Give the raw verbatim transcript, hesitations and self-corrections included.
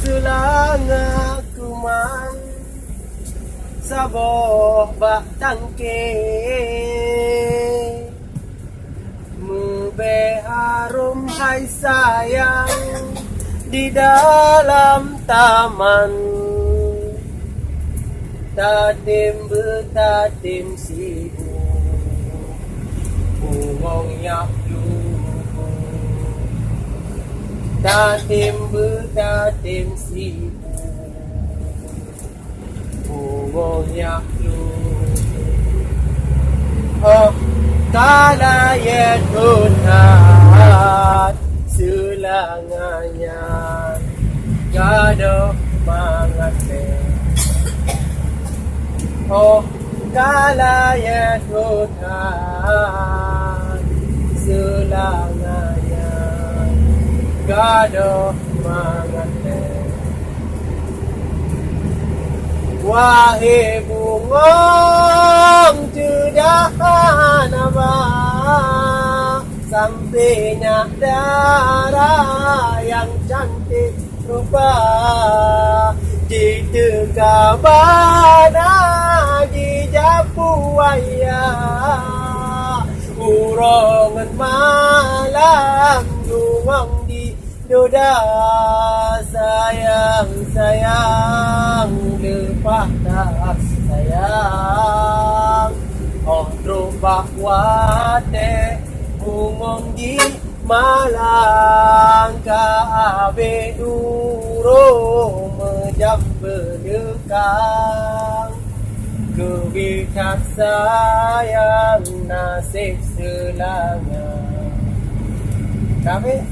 Seulanga kumang saboh bak tangke, meubèe harôm hai sayang di dalam taman. Tatem beutatem sibuk, bungong nyak lugu. Tatem beutatem sibuk, bungong nyak lugu. Oh, ka layèe thon that seulanga nyan, gadôh mangat lé. Oh, ka layèe thon that seulanga nyan, gadôh mangat lé. Wahé bungong teudahan haba, sampoe nyak dara nyang cantik rupa, jiteuka bana jijapu ayah, uroe ngon malam jungong di doda. Sayang, sayang, leupah that sayang. Óh trôk bak watèe bungong jimalang, ka abéh uroe meujam beuleukang. Keubiet that sayang naseb seulanga. Ka abéh?